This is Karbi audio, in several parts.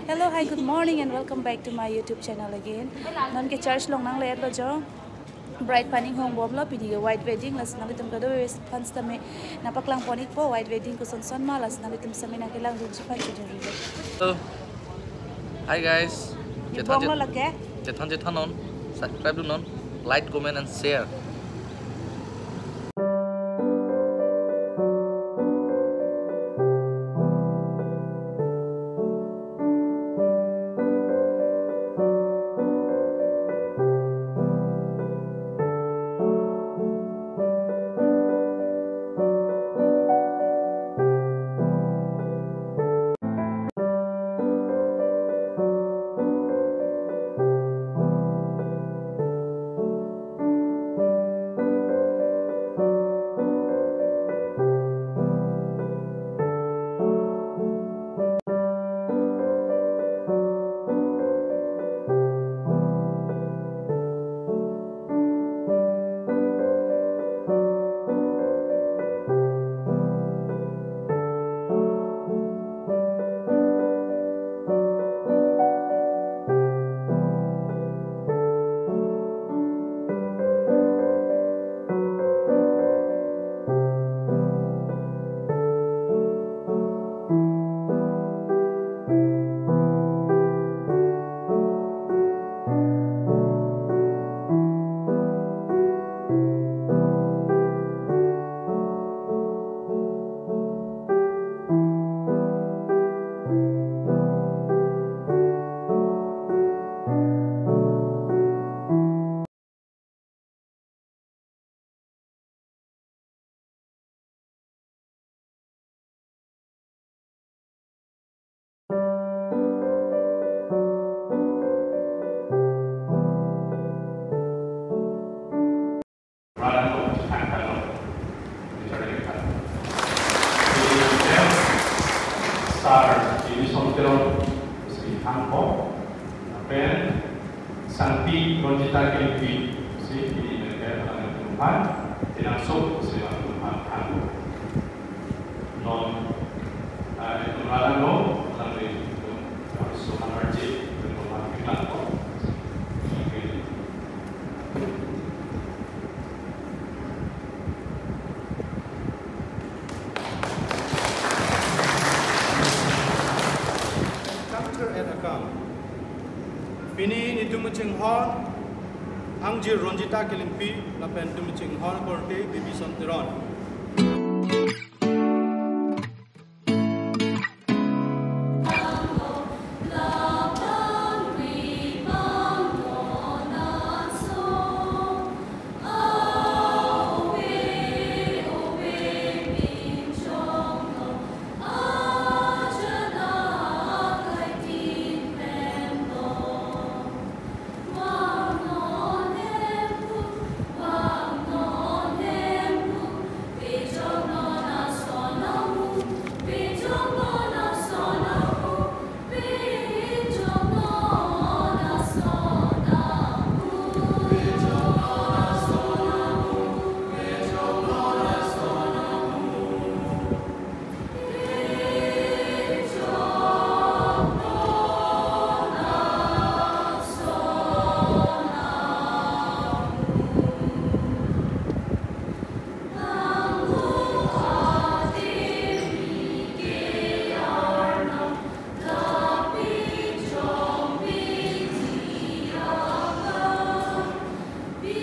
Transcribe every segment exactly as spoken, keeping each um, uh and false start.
Hello, hi, good morning and welcome back to my YouTube channel again. Non ke church along nangle-etlo jo. Bride aphan inghongbomlo, pini ke white wedding, lasi nanglitum kadokave aphan sitame nangpaklang pon-ikpo white wedding koson son ma, lasi nanglitum sitame nangkelangdunji aphan chojun ri. So, hi guys. Chethan, bonglo lake? Chethan chethan non, subscribe dun non, like, comment and share. Sar Bibison Teron si hangho, lapen Sangpi Ronjita Kengpi si pini mepet alang tumhan, tinang sok si alang tumhan hangho. Non, ah, itum alang no, alang di, so hamarji, itum alang ko. Encounter and account. Pini netum kachinghon, angji Ronjita Kengpi, lapen netum kachinghon korte Bibison Teron.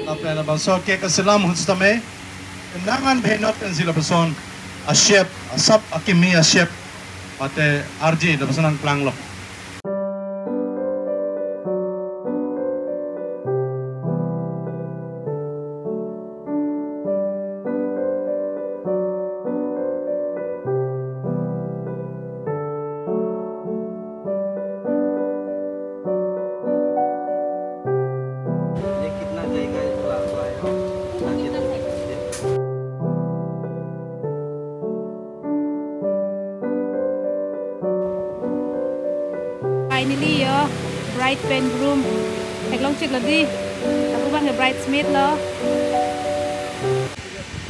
Lapen labangso cake kaselam ahut sitame, nangan bhenot pensi lapuson a-chef, asap akimi a-chef, mate arji lapuson nangklanglo. ये कितना जाएगा, ये पूरा, पूरा ये? Finally, yo, bride pen groom theklong chiklo dei. Lapu abang ke bridesmaid lo.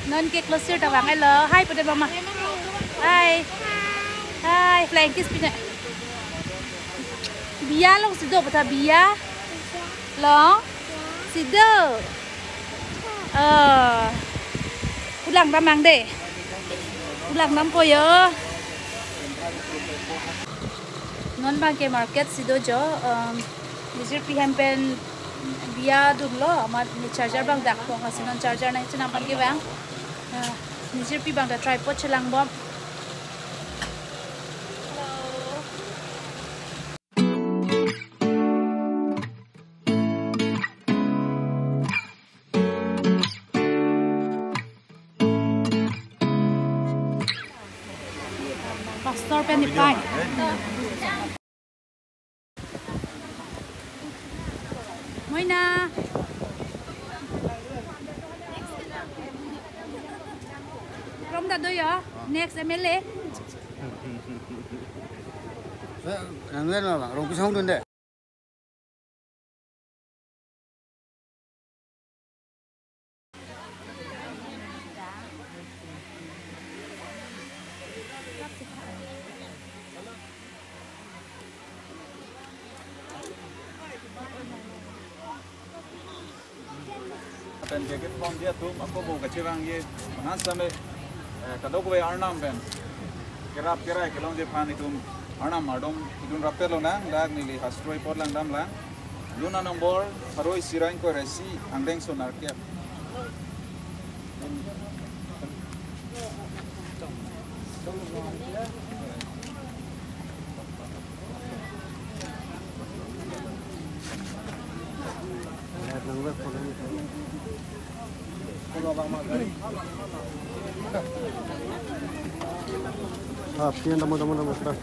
Non cake lo sir ta vang-etlo. Hi pute mama. Hi. Hi. Flying kiss pine. Biya alongsi do, bata biya alongsi do. Eh, pulang damnang de. Pulang dampo yo. Non abangke market si do jo, em, nijirpi hem pen biya dunlo, amat ne charger abang dakpo, lasi non charger nangchenam abangke bang. Eh, nijirpi abang ta tripod chelangbom. Pastor pen ipai. Moina. From the do ya, next M L A. Eh, nang len ma bang, rong pisong dun de. Pen ke keplon dia atum ako bo kachevangji, mena same, eh, kadokave arnam pen kerap kerai kelongji aphan itum arnam ardom idun rapet lonang, dak neli hastro-i apot lang damlang. Lun anong bor pharo isi ra ingkoi ra isi, angdeng so nerkep. Ah, pian damo, damo, damo, sudah.